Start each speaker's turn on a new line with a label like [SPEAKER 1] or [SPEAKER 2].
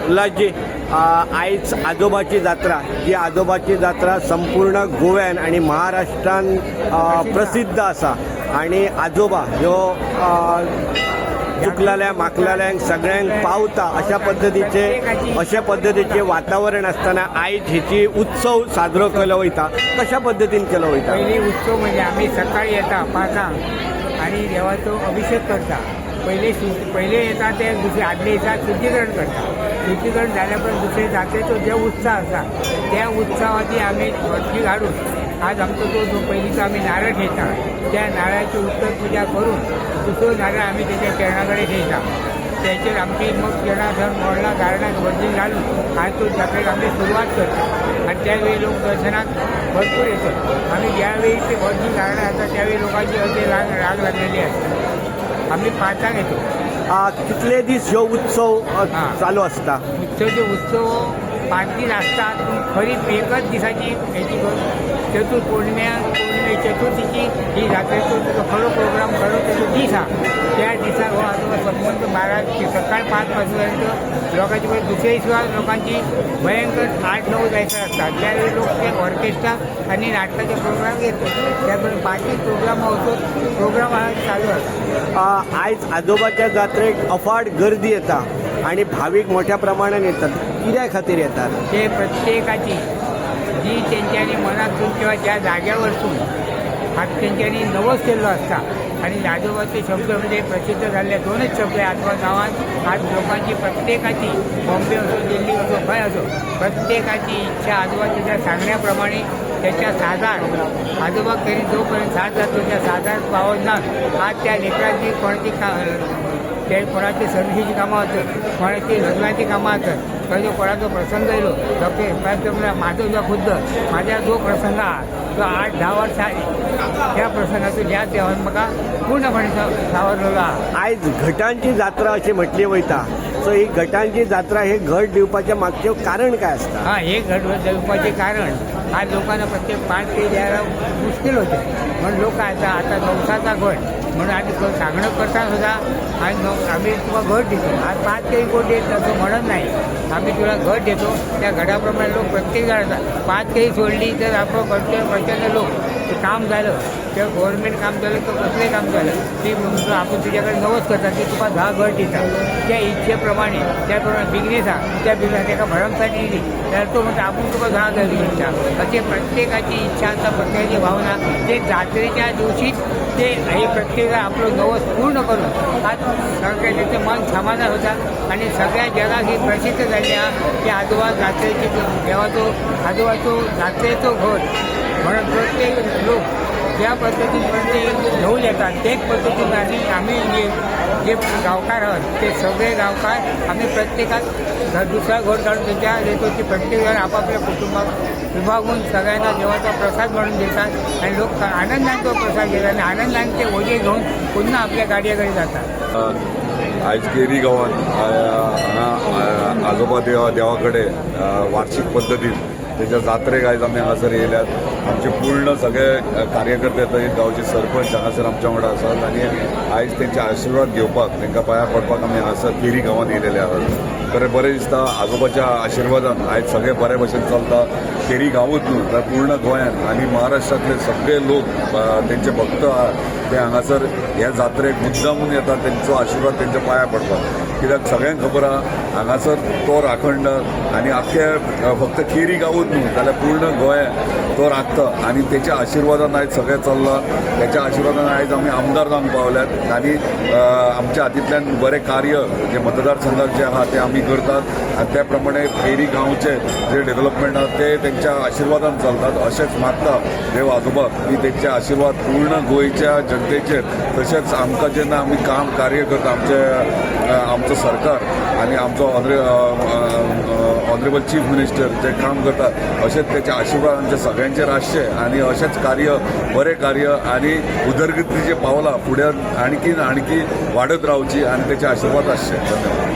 [SPEAKER 1] उल्हासजी, आयज आजोबाची जात्रा, जी आजोबाची जात्रा संपूर्ण गोव्यान आणि महाराष्ट्रान प्रसिद्ध आसा आणि आजोबा ह्यो चुकलेल्या माकलेल्यांक सगळ्यांक पावता अशा पद्दतीचे अशा पद्दतीचे वातावरण आसतना आयज हेची उत्सव साजरो केलो वयता. कशा पद्दतीन केलो वयता?
[SPEAKER 2] पयली उत्सव म्हणजे आमी सकाळी येता 5 आणि देवाचो अभिषेक करता. पयले पयले येता ते दुसरे आदले दिसा शुद्धीकरण करता. शुद्धीकरण जाल्या उपरांत दुसरे जात्रेचो जे उत्सव आसा त्या उत्सवाची आमी वटणी घालून आज आमचो तो जो पयलींचो आमी नारळ ठेयता, त्या नारळाची उत्तर पुजा करून दुसरो नारळ आमी तेच्या चरणा कडेन ठेयता. त्याचेर आमची मग चरणा सर मोडला गार्डनाक वर्जीन घालून आज तो जात्रेक आमी सुरवात करता आणि त्यावेळी लोक दर्शनाक भरपूर येतात. आम्ही ज्यावेळी ते वर्जीन गार्डन आसता त्यावेळी लोकांची अशी रांग रांग लागलेली असते. आम्ही 5 येतो.
[SPEAKER 1] कितले दीस ह्यो उत्सव चालू आसता?
[SPEAKER 2] उत्सवचे उत्सव 5 दीस असतात, पूण खरी एकच दिसाची हेची चतुर्थ पौर्णिमे पौर्णिमे चतुर्थीची ही जात्रेचो तेजो खरो प्रोग्राम, खरो तेजो दीस आहा. त्या दिसा हो आजोबा संबंद 12 सकाळ 5 वाजपर्यंत लोकांची पळय. दुसरे दिसा लोकांची भयंकर 8-9 जायचं असतात. त्यावेळी लोक ते ऑर्केस्ट्रा आणि नाटकाचे प्रोग्राम घेतात. त्याप्रमाणे बाकी प्रोग्राम होतो, प्रोग्राम हा चालू असतो.
[SPEAKER 1] आयज आजोबाच्या जात्रेक अफाट गर्दी येता आणि भावीक मोठ्या प्रमाणात येतात. कित्या खातीर येतात?
[SPEAKER 2] ते प्रत्येकाची जी तेंच्यांनी मनातून किंवा ज्या जाग्यावरसून हात तेंच्यांनी नवस केल्लो आसता आणि आजोबाचे शब्द म्हणजे प्रसिद्ध जाल्ले दोनच शब्द आजोबा गांवांत. आज लोकांची प्रत्येकाची, बॉम्बे असो, दिल्ली असो, खंय असो, प्रत्येकाची इच्छा आजोबा त्याच्या सांगण्याप्रमाणे त्याच्या साजार आजोबा तरी जोपर्यंत साथ जातो त्या साजार पावत ना. आज त्या लेकरांची कोणाची का ते कोणाची सर्विसीची कामां आसत, कोणाची लग्नाची कामां आसत, खंय कोणाचो प्रसंग येयलो डॉक्टर. माझो जो खुद्द माझ्या जो प्रसंग आहा तो 8-10 वर्सां आदी त्या प्रसंगाचो ह्या देवान म्हाका पूर्णपणे सावरलेलो आहा.
[SPEAKER 1] आयज घटांची जात्रा अशी म्हटली वयता, सो ही घटांची जात्रा हे घट दिवपाचें मागचें कारण काय आसता?
[SPEAKER 2] हा, हे घट दिवपाचें कारण आज लोकांना प्रत्येक 5 ते द्यायला मुश्कील होते, म्हणून लोक आता आता नवसाचा घट म्हणून आम्ही सांगणं करता सुद्धा आणि आम्ही तुका घट देतो. आज 5 केळी कोण देत असं म्हणत नाही, आम्ही तुला घट देतो. त्या घटाप्रमाणे लोक प्रत्येक जण येतात. 5 केळी सोडली तर आपण प्रचंड प्रचंड लोक ते काम झालं किंवा गव्हर्नमेंट काम झालं किंवा कसलें काम झालं की आपण तुझ्याकडे नवस करतात की तुका 10 घट दिता. त्या इच्छेप्रमाणे, त्याप्रमाणे बिझनेस आहा, त्या बिझनेस एका भरमसाठ दिली तर तो म्हणतो आपण तुका 10 घट दिता. असे प्रत्येकाची इच्छा आसता, प्रत्येकाची भावना ते जात्रेच्या दिवशीच ते हे प्रत्येक आपलं नवस पूर्ण करून आज सगळे त्याचं मन समाधान होता आणि सगळ्या जगात ही प्रसिद्ध झाली आहा की आजोबा जात्रेची देवाचो आजोबाचो जात्रेचो घट म्हणून प्रत्येक लोक ज्या पद्दतीन ते घेऊन येतात तेच पद्दतीन. आणि आम्ही जे जे गावकार आहोत ते सगळे गावकार आम्ही प्रत्येकात दुसरा घट काढून त्यांच्या देतो की प्रत्येक जण आपापल्या कुटुंबात विभागून सगळ्यांना देवाचा प्रसाद म्हणून देतात आणि लोक आनंदाने तो प्रसाद घेतात आणि आनंदाने ते ओझे घेऊन पुन्हा आपल्या गाडयेकडे जातात.
[SPEAKER 3] आयज केरी गांवांत हांगा आजोबा देवा देवा कडेन वार्षिक पद्दतीन तेच्या जात्रेक आयज आमी हांगासर येयल्यात. आमचे पूर्ण सगळे कार्यकर्ते थंय, गांवचे सरपंच हांगासर आमच्या वांगडा आसात आनी आयज तेंचे आशिर्वाद घेवपाक, तांकां पांयां पडपाक आमी हांगासर केरी गांवांत येयलेले आहात. खरें बरें दिसता, आजोबाच्या आशिर्वादान आयज सगळें बरे भशेन चलता. केरी गांवूच न्हू तर पूर्ण गोंयान आनी महाराष्ट्रांतले सगळे लोक तेंचे भक्त आहात, ते हांगासर ह्या जात्रेक मुद्दामून येतात तेंचो आशिर्वाद, तेंच्या पांयां पडपाक. कित्याक सगळ्यांक खबर आहा, हांगासर तो राखणदार आनी आख्खे फक्त केरी गांवूच न्हू जाल्यार पूर्ण गोंय तो राखता आनी तेच्या आशिर्वादान आयज सगळें चल्लां. तेच्या आशिर्वादान आयज आमी आमदार जावंक पावल्यात आनी आमच्या हातींतल्यान बरें कार्य जे मतदारसंघात जे आहा ते आमी करतात आनी त्या प्रमाणे केरी गांवचे जे डेव्हलपमेंट आहा ते तेंच्या आशिर्वादान चलतात. अशेंच मागता देव आजोबा की तेंचे आशिर्वाद पूर्ण गोंयच्या जनतेचेर, तशेंच आमकां जेन्ना आमी काम कार्य करता, आमचे आमचो सरकार आनी आमचो ऑनरेबल चीफ मिनिस्टर जे काम करतात, अशेंच तेचे आशिर्वाद आमच्या सगळ्यांचेर आसचे आनी अशेंच कार्य, बरें कार्य आनी उदरगतीचें पावलां फुडें आणखी आणखी वाडत रावची आनी तेचे आशिर्वाद आसचे. धन्यवाद.